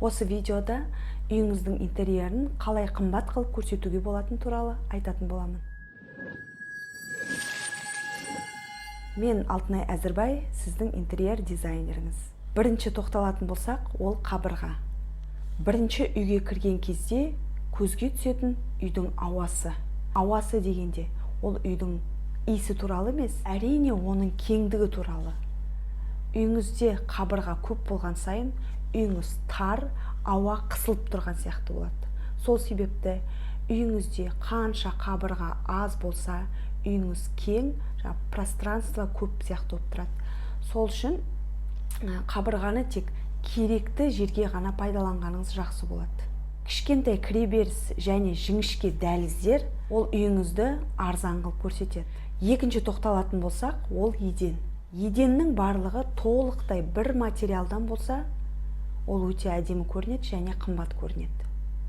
Осы видеода үйіңіздің интерьерін қалай қымбат қылып көрсетуге болатын туралы айтатын боламын. Мен Алтынай Әзірбай, сіздің интерьер дизайнеріңіз. Бірінші тоқталатын болсақ, ол қабырға. Бірінші үйге кірген кезде көзге түсетін үйдің ауасы. Ауасы дегенде ол үйдің иісі туралы емес, әрине оның кеңдігі туралы. Үйіңізде қабырға көп болған сайын үйіңіз тар, ауа қысылып тұрған сияқты болады. Сол себепті үйіңізде қанша қабырға аз болса, үйіңіз кең, пространство көп сияқты болып тұрады. Сол үшін қабырғаны тек керекті жерге ғана пайдаланғаныңыз жақсы болады. Кішкентай кіреберіс және жіңішке дәліздер ол үйіңізді арзан қылып көрсетеді. Екінші тоқталатын болсақ, ол еден. Еденнің барлығы толықтай бір материалдан болса, ол өте әдемі көрінеді және қымбат көрінеді.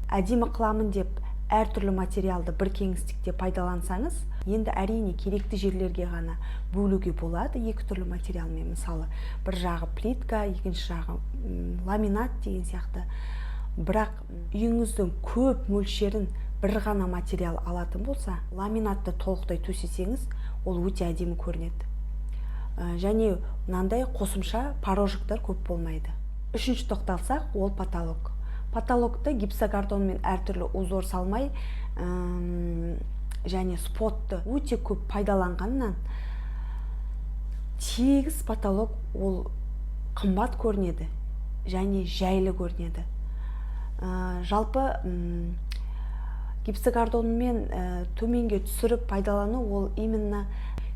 Әдемі қыламын деп әртүрлі материалды бір кеңістікте пайдалансаңыз, енді әрине керекті жерлерге ғана бөлуге болады екі түрлі материалмен. Мысалы, бір жағы плитка, екінші жағы ламинат деген сияқты. Бірақ үйіңіздің көп мөлшерін бір ғана материал алатын болса, ламинатты толықтай төсесеңіз, ол өте әдемі көрінеді. Және мынандай қосымша порожектар көп болмайды. Үшінші тоқталсақ, ол потолок. Потолокты гипсокартонмен әртүрлі узор салмай, және спотты өте көп пайдаланғаннан тегіс потолок ол қымбат көрінеді және жайлы көрінеді. Жалпы гипсокартонмен төменге түсіріп пайдалану ол именно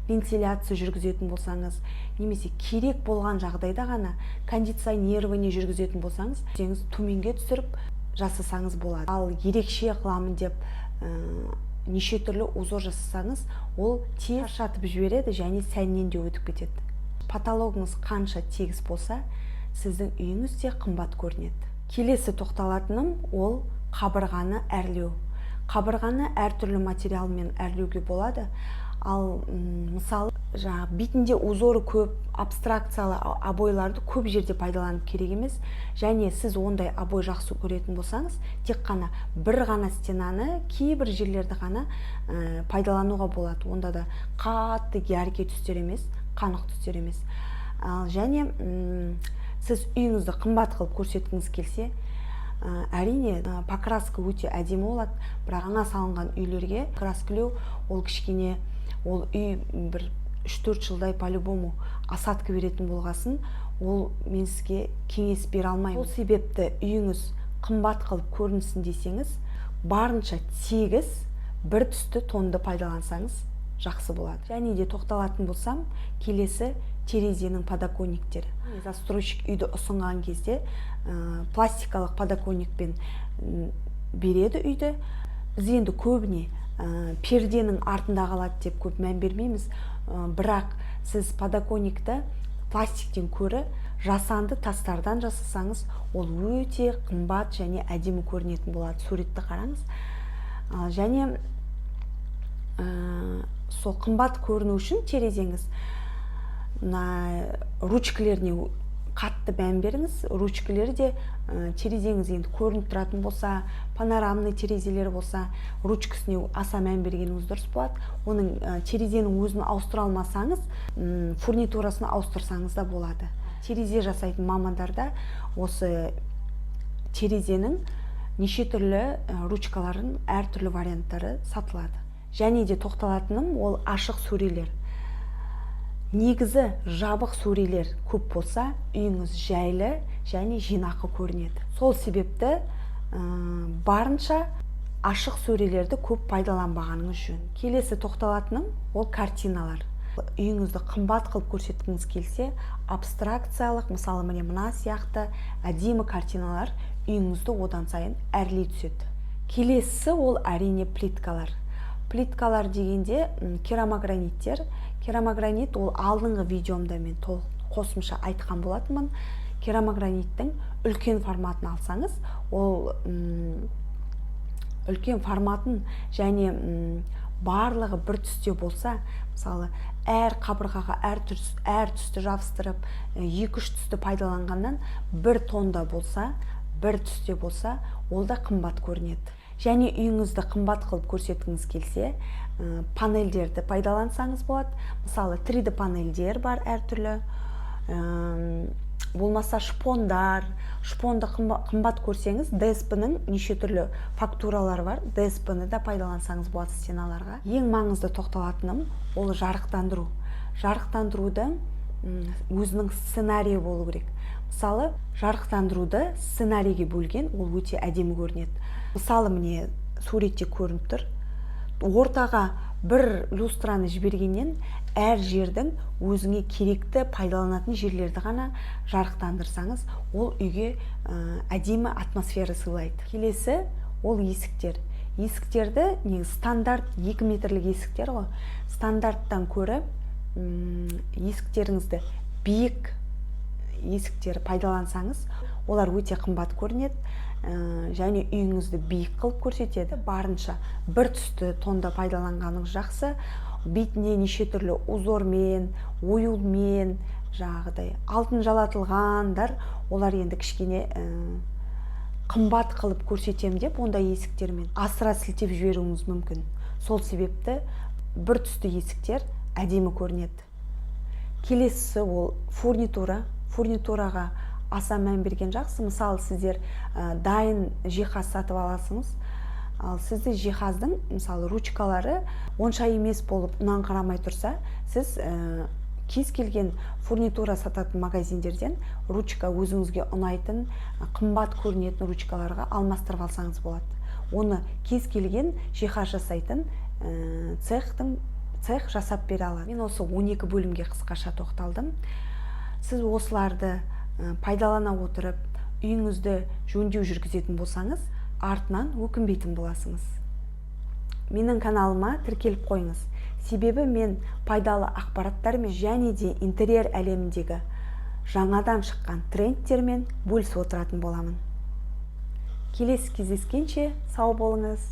вентиляция жүргізетін болсаңыз, немесе керек болған жағдайда ғана кондиционирование жүргізетін болсаңыз, төменге түсіріп жасасаңыз болады. Ал ерекше қыламын деп неше түрлі узор жасасаңыз, ол тез шаршатып жібереді және сәннен де өтіп кетеді. Потологыңыз қанша тегіс болса, сіздің үйіңіз де қымбат көрінеді. Келесі тоқталатыным ол қабырғаны әрлеу. Қабырғаны әртүрлі материалмен әрлеуге болады. Ал мысалы, жаңағы бетінде узоры көп абстракциялы обойларды көп жерде пайдаланып керек емес. Және сіз ондай обой жақсы көретін болсаңыз, тек қана бір ғана стенаны, кейбір жерлерді ғана пайдалануға болады. Онда да қатты яркий түстер емес, қанық түстер емес. Ал және сіз үйіңізді қымбат қылып көрсеткіңіз келсе, әрине покраска өте әдемі болады. Бірақ жаңа салынған үйлерге краскілеу ол кішкене, ол үй бір 3-4 жылдай по-любому осадка беретін болғасын, ол мен сізге кеңес бере алмаймын. Сол себепті үйіңіз қымбат қылып көрінсін десеңіз, барынша тегіс бір түсті тонды пайдалансаңыз жақсы болады. Және де тоқталатын болсам, келесі терезенің подоконниктері. Застройщик үйді ұсынған кезде пластикалық подоконникпен береді үйді. Біз енді көбіне перденің артында қалады деп көп мән бермейміз. Бірақ сіз подоконникті пластиктен көрі жасанды тастардан жасасаңыз, ол өте қымбат және әдемі көрінетін болады. Суретті қараңыз. Және сол қымбат көріну үшін терезеңіз мына ручкалеріне қатты мән беріңіз. Ручкалері де терезеңіз енді көрініп тұратын болса, панорамный терезелер болса, ручкасіне аса мән бергеніңіз дұрыс болады. Оның терезенің өзін ауыстыра алмасаңыз, фурнитурасын ауыстырсаңыз да болады. Терезе жасайтын мамандарда осы терезенің неше түрлі ручкаларын әртүрлі варианттары сатылады. Және де тоқталатыным ол ашық сөрелер. Негізі жабық сөрелер көп болса, үйіңіз жайлы және жинақы көрінеді. Сол себепті барынша ашық сөрелерді көп пайдаланбағаныңыз жөн. Келесі тоқталатыным ол картиналар. Үйіңізді қымбат қылып көрсеткіңіз келсе, абстракциялық, мысалы, міне мына сияқты әдемі картиналар үйіңізді одан сайын әрлей түседі. Келесісі ол әрине плиткалар. Плиткалар дегенде керамограниттер. Керамогранит ол алдыңғы видеомда мен толық қосымша айтқан болатынмын. Керамограниттің үлкен форматын алсаңыз, ол үлкен форматын және барлығы бір түсте болса, мысалы, әр қабырғаға әр түсті жабыстырып, екі үш түсті пайдаланғаннан бір тонда болса. бір түсте болса, ол да қымбат көрінеді. Және үйіңізді қымбат қылып көрсеткіңіз келсе, панельдерді пайдалансаңыз болады. Мысалы, 3D панельдер бар әртүрлі, болмаса шпондар. Шпонды қымбат көрсеңіз, ДСП-ның неше түрлі фактуралары бар, ДСП-ны да пайдалансаңыз болады стеналарға. Ең маңызды тоқталатыным ол жарықтандыру. Жарықтандыруды өзінің сценарийі болу керек. Мысалы, жарықтандыруды сценарийге бөлген, ол өте әдемі көрінеді. Мысалы, міне, суретте көрініп тұр. Ортаға бір люстраны жібергеннен, әр жердің өзіңе керекті пайдаланатын жерлерді ғана жарықтандырсаңыз, ол үйге әдемі атмосфера сыйлайды. Келесі ол есіктер. Есіктерді негізі стандарт 2 метрлік есіктер ғой, стандарттан көрі есіктеріңізді биік есіктер пайдалансаңыз, олар өте қымбат көрінеді және үйіңізді биік қылып көрсетеді. Барынша бір түсті тонда пайдаланғаныңыз жақсы. Бетіне неше түрлі узормен, оюмен, жаңағыдай алтын жалатылғандар, олар енді кішкене қымбат қылып көрсетем деп, ондай есіктермен асыра сілтеп жіберуіңіз мүмкін. Сол себепті бір түсті есіктер әдемі көрінеді. Келесісі ол фурнитура. Фурнитураға аса мән берген жақсы. Мысалы, сіздер дайын жиһаз сатып аласыңыз, ал сізді жиһаздың, мысалы, ручкалары онша емес болып ұнаңқырамай тұрса, сіз кез келген фурнитура сататын магазиндерден ручка, өзіңізге ұнайтын, қымбат көрінетін ручкаларға алмастырып алсаңыз болады. Оны кез келген жиһаз жасайтын цех жасап бере алады. Мен осы 12 бөлімге қысқаша тоқталдым. Сіз осыларды пайдалана отырып, үйіңізді жөндеу жүргізетін болсаңыз, артынан өкінбейтін боласыңыз. Менің каналыма тіркеліп қойыңыз, себебі мен пайдалы ақпараттармен және де интерьер әлеміндегі жаңадан шыққан трендтермен бөлісіп отыратын боламын. Келесі кездескенше сау болыңыз!